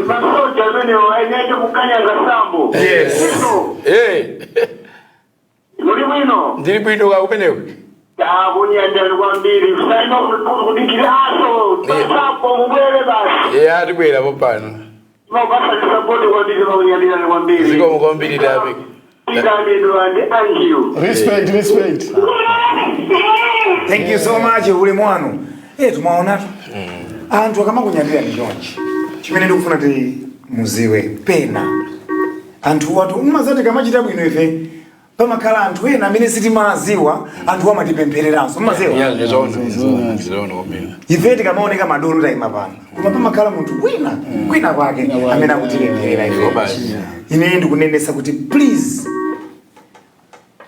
Masoja amenewo enyeje kukanyaga sambo. Yes. Ino, Eh. muli bwino. Ndili bwino ka kumeneko. Takunyandani kwambiri. Salima kudikiraso. Pasapo mubwere basi. Yeah, atibwera popano. Mabasa support kwambiri, makunyandani kwambiri. Zikomo kwambiri, David. Tikambidwa ndi Angiu. Respect, respect. Thank you so much, ulemu wanu. Eh, tumaonatu. Anthu akamakunyadira ndi chonchi. Chimene ndikufuna kuti muziwe pena. Anthu watu umazati kamachita bwino ife, pamakhala anthu ena amene sitimaziwa, anthu amatipemphereranso, mumaziwa? Yeah, ndizoona. Ndizoona kwambiri. Ife tikamaoneka madolo tayima pano, koma pamakhala munthu wina kwina kwake amene akutipempherera ife. Basi. Ine ndikunenesa kuti please,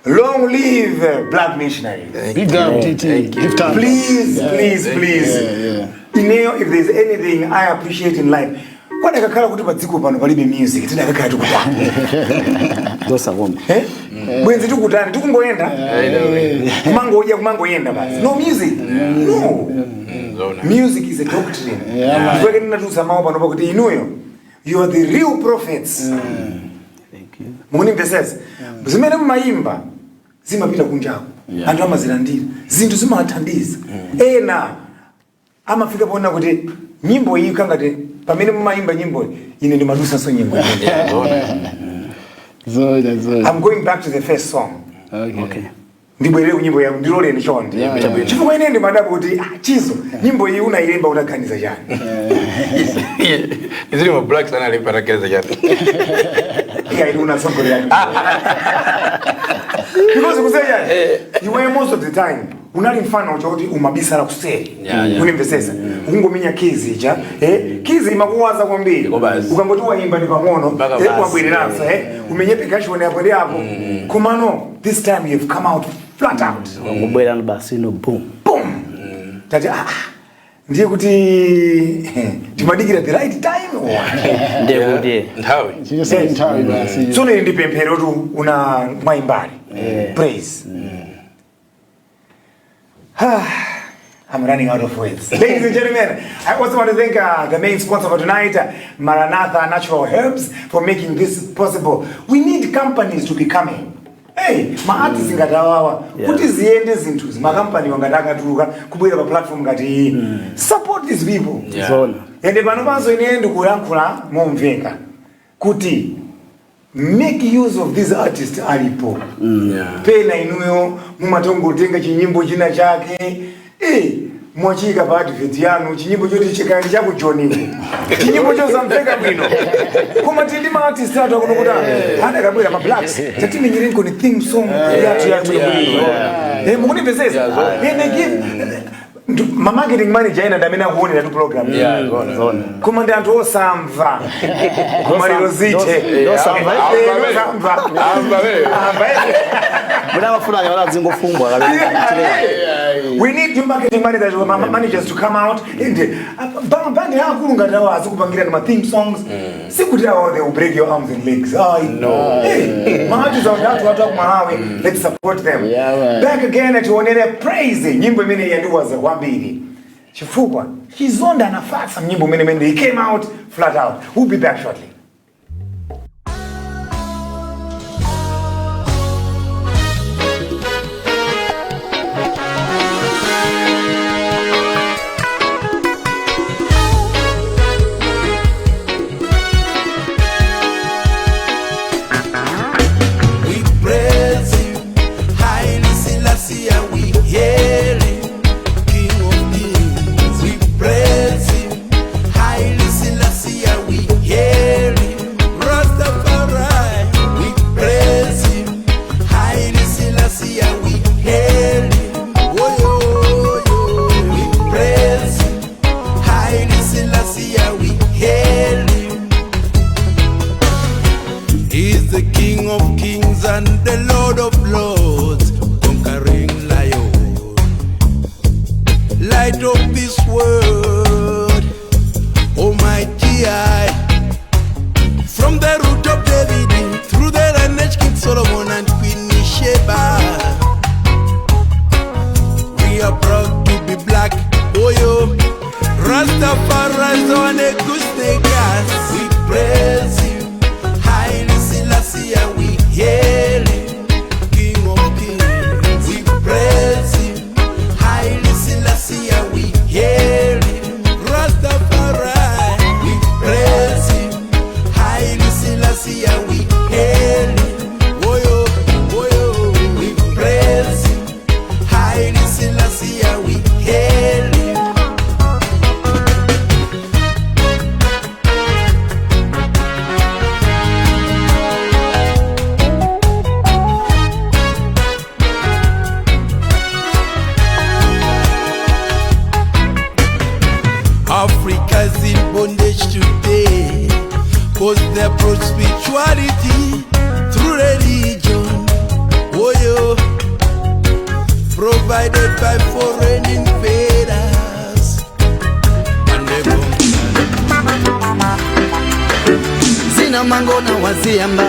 long live Black Missionaries. Big up, TT. Give thanks. Please, please, please. Ineyo, if there's anything I appreciate in life, kwadakakhala kuti pa dziko pano palibe music, tidakakhala tikutani? Zosakoma. Eh? Bwenzi tikutani? Tikungoyenda, kumangodya, kumangoyenda basi, no music, no. Zoona. Music is a doctrine. Yeah, man. Ndikweke ndinatulutsa mawu panopa kuti inuyo, you are the real prophets. Thank you. Mukunimvesesa? Zimene mumayimba zimapita kunjaku, anthu amazilandira, zinthu zimathandiza. Ena amafika poona kuti nyimbo iyi kangati pamene mumayimba nyimbo iyi, ine ndimadusanso nyimbo iyi. Yeah, zoona. Zoona, zoona. I'm going back to the first song. Okay. Okay. Ndibwerere kunyimbo yangu, ndiloleni chonde. Yeah. Chifukwa ine ndimadabwa kuti, ah, Chizo, nyimbo iyi unayilemba utaganiza chani? Izili ma blacks analemba tagereza chani? Iya, ili unatsogolera, because kuseja iwe most of the time unali mfano chakuti umabisala kuseri. Unimvesesa? Ukungomenya keys ija, keys imakuwaza kwambiri. Basi. Ukangoti wayimba ndi pang'ono, Mpaka basi. wabwereranso, umenye percussion apo ndi apo. Komano this time you've come out flat out. Ngobwera basi, no, boom. Boom, tati ah, ah. Ndiye kuti timadikira the right time or what? Ndiye kuti Nthawi. Chichose nthawi basi. Tsono ili ndi pemphero tu una mwayimbali praise. I'm running out of words. Ladies and gentlemen, I also want to thank the main sponsor for tonight, Maranatha Natural Herbs, for making this possible. We need companies to be coming. Hey, ma artists ngati awawa kuti ziyende zinthu, makampani wangati akatuluka kubwera pa platform ngati iyi. Support these people. Zona. Ende pano panso ine ndikuyankhula momveka kuti make use of these artists alipo. Pena inuyo mumatongotenga chinyimbo china chake, mwachika pa advert yanu chinyimbo choti chikali chakujoniko, chinyimbo chosamveka bwino, koma tili ma artist athu akuno kuti adakabwera ma blacks tatimenyereni ni theme song yathu yabwino. Mukunipezeza? They give ma marketing manager ena ndamene akuonera tu program. Yeah, Zona. Koma ndi anthu osamva, koma lero zithe. Ndosamva. Osamva. Amva wewe. Amva, eh. Muna mafuna akala zingofungwa kapena. We need new marketing managers, managers to come out and bandi akulu ngati awo azikupangira ma theme songs. Sikuti awo they will break your arms and legs. Ayi. No. Hey, ma artists athu aku Malawi, let's support them. Yeah, man. Back again tionere Praise, nyimbo imene yandiwaza kwambiri. Chifukwa Chizonda anafasa mnyimbo imene imene he came out flat out. We'll be back shortly. We praise him, Haile Selassie, we hail him, King of Kings. We praise him, Haile Selassie, we hail him, Rastafari. We praise him, Haile Selassie, we hail him. Oh, yo, yo. We praise him, Haile Selassie, we hail him. He's the King of Kings and the Lord of Lords, conquering lion, light of this world, Almighty I. From the root of David, through the lineage King Solomon and Queen Sheba. We are proud to be black, oh yo. Rastafari on a good gas. We praise him, Haile Selassie, we hail him, King of Kings. We praise him, Haile Selassie, we hail him, Rastafari. We praise him, Haile Selassie, we hail him, oh yo, oh yo. We praise him, Haile Selassie, we hail him. Africa's in bondage today, 'cause they approach spirituality through religion. Oh yo, provided by foreign invaders. And they go Zina mangona waziyamba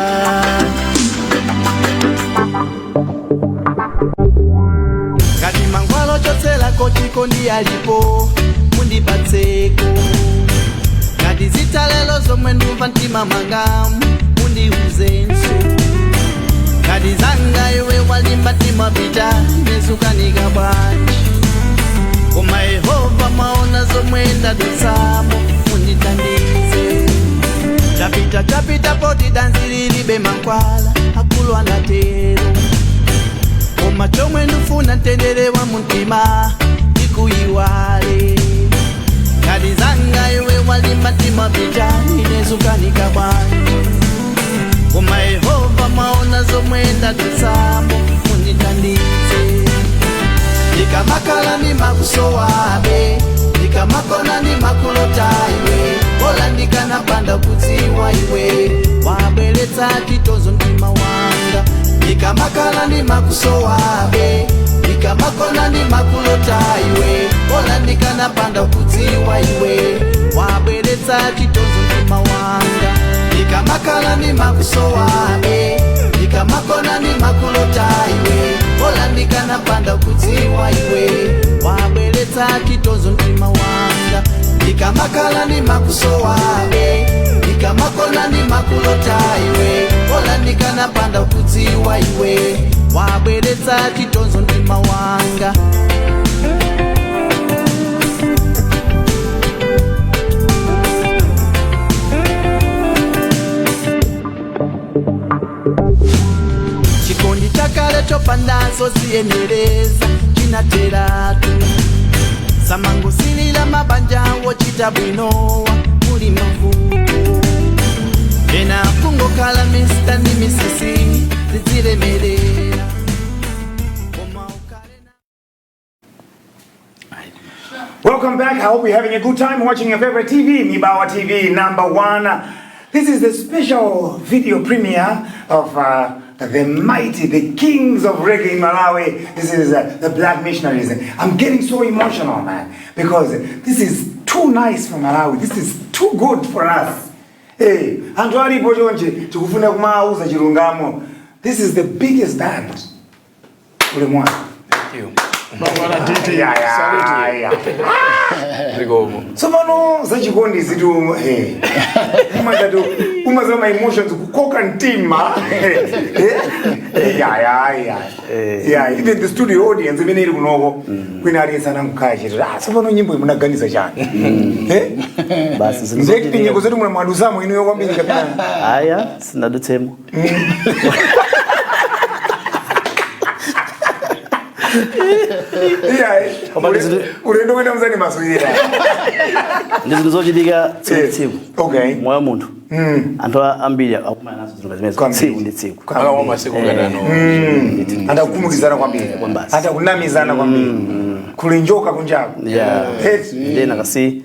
kati mangwalo chotselako chikondi alipo mundipatseko kati zitalelo zomwe ndumva mtima mwanga mundiuzenso kati zanga iwe walimba timapita nezukanika bwanji koma Yehova maona zomwe ndadutsamo mundithandize. Chapita chapita poti danzi lilibe mankhwala akulu anatero koma chomwe ndifuna mtendere wa mumtima ndikuyiwale kati zanga iwe walimba timapita inezukanika bwanji koma Yehova maona zomwe ndadutsamo mundithandize. Ndikamakala ndimakusowabe ndikamakona ndimakulota iwe bola ndikanapanda kudziwa iwe wabweretsa chitozo mtima wanga ndikamakala ndimakusowabe. Ndikamakona ndimakulota iwe, bola ndikanapanda kudziwa iwe, wabweretsa chitonzo mtima wanga. Ndikamakala ndimakusowa ndikamakona ndimakulota iwe, bola ndikanapanda kudziwa iwe, wabweretsa chitonzo mtima wanga. Ndikamakala ndimakusowa ndikamakona ndimakulota iwe, bola ndikanapanda kudziwa iwe, wabweretsa chitonzo mtima wanga. Chikondi chakale chopandazo ziyenereza chinateratu, samangusilila mabanja wochita bwinowa muli mavuto, ena kungokhala Mr. ndi Mrs. zidzilemerera. Koma ukhale na Welcome back. I hope you're having a good time watching your favorite TV, Mibawa TV number one. This is the special video premiere of the mighty, the kings of reggae in Malawi. This is the Black Missionaries. I'm getting so emotional, man, because this is too nice for Malawi. This is too good for us. Hey, anthu alipo chonchi tikufuna kumauza chilungamo. This is the biggest band. Ulemu wanu. Thank you. Yeah. Zikomo. Tsopano zachikondi zitu umazati umaza ma emotions kukoka mtima. Yeah, even the studio audience imene ili kunoko, kwina aliyense anangokhala chete, ah, tsopano nyimbo imunaganiza chani? Eh? Basi zinthu Ndekuti zochitika. nyimbo zetu muna mwadusamo inuyo kwambiri kapena? Aya, sinadutsemo. Yeah. Koma Ulendo kwenda mzani maswira. Ndi zinthu zochitika tsiku ndi tsiku moyo wa munthu. Anthu ambiri akumana nazo zinthu zimenezo tsiku ndi tsiku. Akawa masiku ngatano. Andakukumukizana kwambiri. Kwambasi. Andakunamizana kwambiri. Kuli njoka kunjaku. Yeah. Hey. Ndena kasi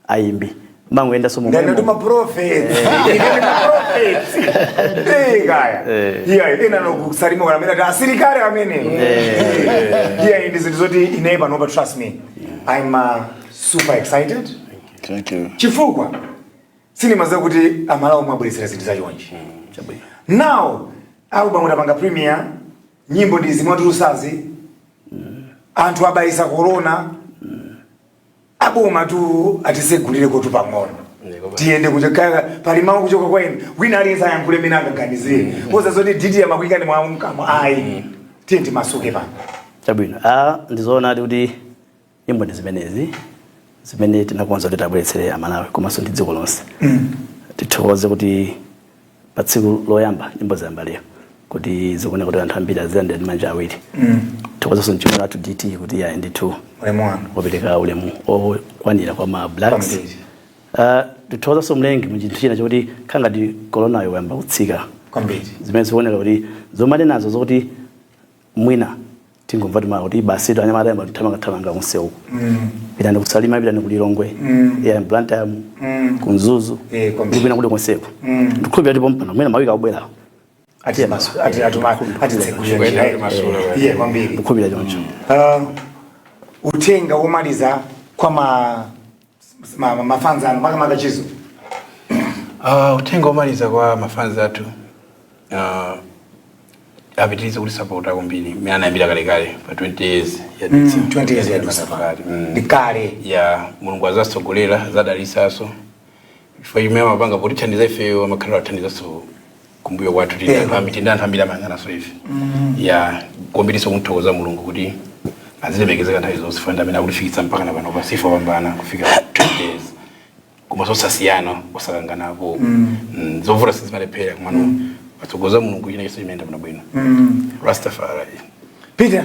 ayimbi mangoenda somo. Ndani ma prophets. Ine ma prophets. Eh, kaya. Yeah, ina no kusalima kwa amene asilikali amene. Yeah, ndi zinthu zoti ine panopa, trust me. I'm super excited. Thank you. Chifukwa sinimaziwa kuti Amalawi mwabweretsera zinthu zachonchi. Chabwino. Now, album utapanga premiere, nyimbo ndi zimwatulusazi, anthu abayisa corona, aboma tu atisegulire kotu pang'ono. Tiyende kuchoka pali mawu kuchoka kwa inu. Wina aliyense ayankhule mene angaganizire. Poza zoti DT amakuikani mwa mkamwa ayi. Tiye timasuke pano. Chabwino. Ah, ndizoona kuti nyimbo ndi zimenezi zimene tinakonza kuti tabweretsere Amalawi komanso ndi dziko lonse. Tithokoze kuti pa tsiku loyamba nyimbo zayamba lero, kuti zikuoneka kuti anthu ambiri azilandira ndi manja awiri. Thokozenso mchimwene wathu DT kuti yayi ndithu Ulemu wanu. wapereka ulemu okwanira kwa ma Blacks. Kwambiri. Tithokozenso Mlengi mu chinthu china chokuti khangati koronayo wayamba kutsika. Kwambiri. Zimene zikuoneka kuti zomane nazo zokuti mwina tingomva tima kuti basi tu anyamata ayamba kuthamangathamanga kunse uku. Pitani kuSalima, pitani kuLilongwe, yeah, Blantyre, kuMzuzu, Kwambiri. kupita kuti konseko. Ndikhulupirira kuti pompano mwina mawiki akubwerawo. Ati masu ati atuma ati tsegulira Kwenda njira. masula. Iye kwambiri. Ndikhulupirira choncho. Uthenga womaliza kwa mafans anu makamaka Chizo. Uthenga womaliza kwa mafans athu, apitirize kutisapota kwambiri mmene anayambira kalekale pa 20 years yadutsa. 20 years yadutsa. Kale. Ndi kale. Ya Mulungu azasogolera, azadalisaso chifukwa chimene amapanga potithandiza ifeyo, amakhala athandizaso kumbuyo kwathu. Tili anthu ambiri, tili anthu ambiri amayang'ananso ife. Ya, kwambiriso kumthokoza Mulungu kuti azilemekezeka nthawi zonse, fanda amene akutifikitsa mpaka na pano pasifa pambana kufika 20 years, koma sosasiyana, osakanganapo. Zovuta sizimalephera, kumano atsogoza Mulungu, china chonse chimene bwino bwino. Rastafari. Peter.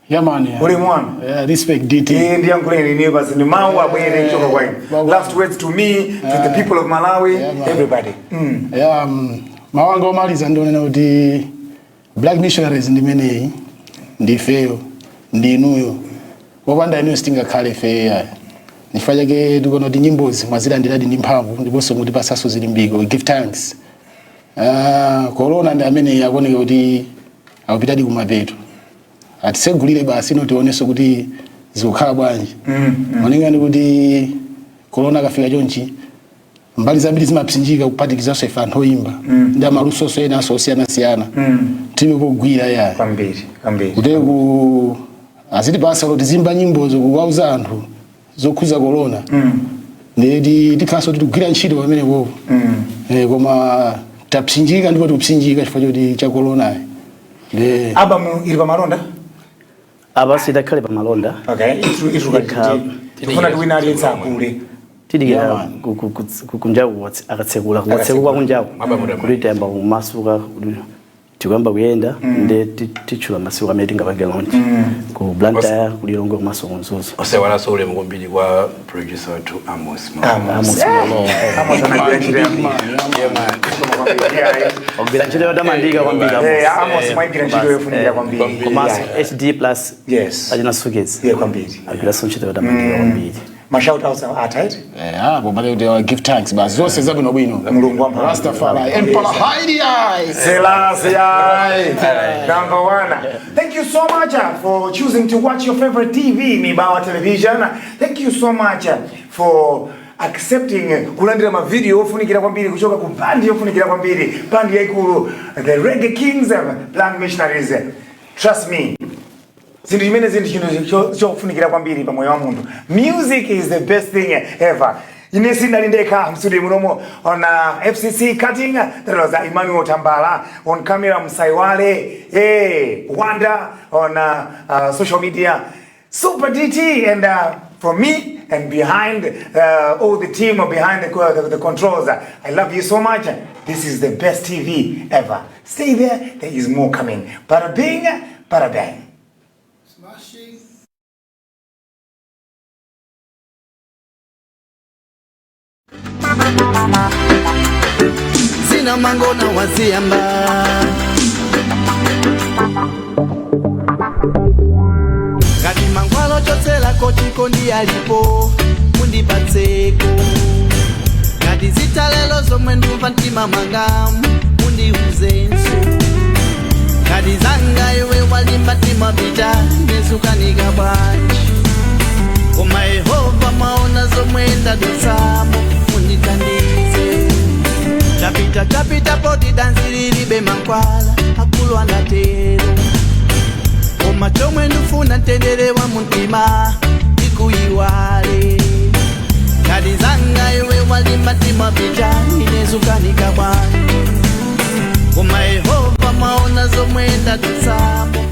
Yeah, man. Yeah. Ulemu wanu. Yeah, respect DT. Eh, ndiyankhuleni ine basi, ndi mawu abwere kuchoka kwa inu. Last words to me, to the people of Malawi, Yeah, man. everybody. Yeah, mawu anga omaliza ndionena kuti Black Missionaries ndimeneyi, ndifeyo, ndi inuyo. Popanda inuyo sitingakhale ifeyo yayi. Chifukwa chake tikuona kuti nyimbozi mwazilandiradi ndi mphamvu ndiponso mutipasanso zilimbiko. We give thanks. Corona ndi amene akuoneka kuti akupitadi kumapeto. Atisegulire basi ino tionenso kuti zikukhala bwanji. Malingana kuti corona akafika chonchi, mbali zambiri zimapsinjika, kuphatikizanso ife anthu oyimba ndi amalusoso enanso osiyanasiyana. Tilibe pogwira yayi. Kwambiri, kwambiri. Kuti ku azitipasa kuti zimba nyimbozo kuwauza anthu zokhuza corona, ndeti tikhalanso tikugwira ntchito pamenepopo. Koma tapsinjika ndipo tikupsinjika chifukwa choti cha coronayi ndi Album ili pamalonda? Apa sidakhale pamalonda. Okay, ituluka tifuna kuti wina aliyense agule. Tidikira Yeah, man. kunjaku akatsekula, kukatsekuka kunjaku kuti tayamba kumasuka, kuti tikuyamba kuyenda, nde titchula masiku amene tingapange launch ku Blantyre, ku Lilongwe komanso ku Mzuzu. Osewalanso ulemu kwambiri kwa producer wathu Amos. Amos Malowa. Amos anagwira ntchito yambiri. Ogwira ntchito yotamandika kwambiri Amos. Amos mwayigwira ntchito yofunikira kwambiri. Komanso HD Plus achina Sukezi kwambiri. Agwiranso ntchito yotamandika kwambiri. Ma shout outs are tight. Apo pale kuti give thanks basi, zonse zabwinobwino. Mulungu wamphamvu. Rastafari, Emperor Haile I. Selassie I. Number one. Thank you so much for choosing to watch your favorite TV, Mibawa Television. Thank you so much for accepting kulandira mavideo ofunikira kwambiri kuchoka ku bandi yofunikira kwambiri, bandi yaikulu, the Reggae Kings, Blind Missionaries. Trust me, zinthu chimene zinthu chinthu chofunikira kwambiri pa moyo wa munthu, music is the best thing ever. Ine sindali ndekha mstudio munomo. On FCC cutting, that was Emmanuel Tambala. On camera, Msaiwale, hey, Wanda. On social media, Super DT. And for me and behind all the team behind the controls, I love you so much. This is the best TV ever. Stay there, there is more coming. Bada bing, bada bang. Smashing. Zina mangona waziyamba ngati mangwalo chotselako chikondi alipo mundipatseko, ngati zitalelo zomwe ndumva mtima mwanga mundiuzenso, ngati zanga iwe walimba mtima pita nezukanika bwanji, koma Yehova maona zomwe ndadutsamo mundithandize. Chapita chapita poti danzi lilibe mankhwala, akulu anatero, koma chomwe ndifuna mtendere wa mumtima ndikuyiwale. Ngati zanga iwe walimba mtima pita inezukanika bwanji, koma Yehova maona zomwe ndadutsamo.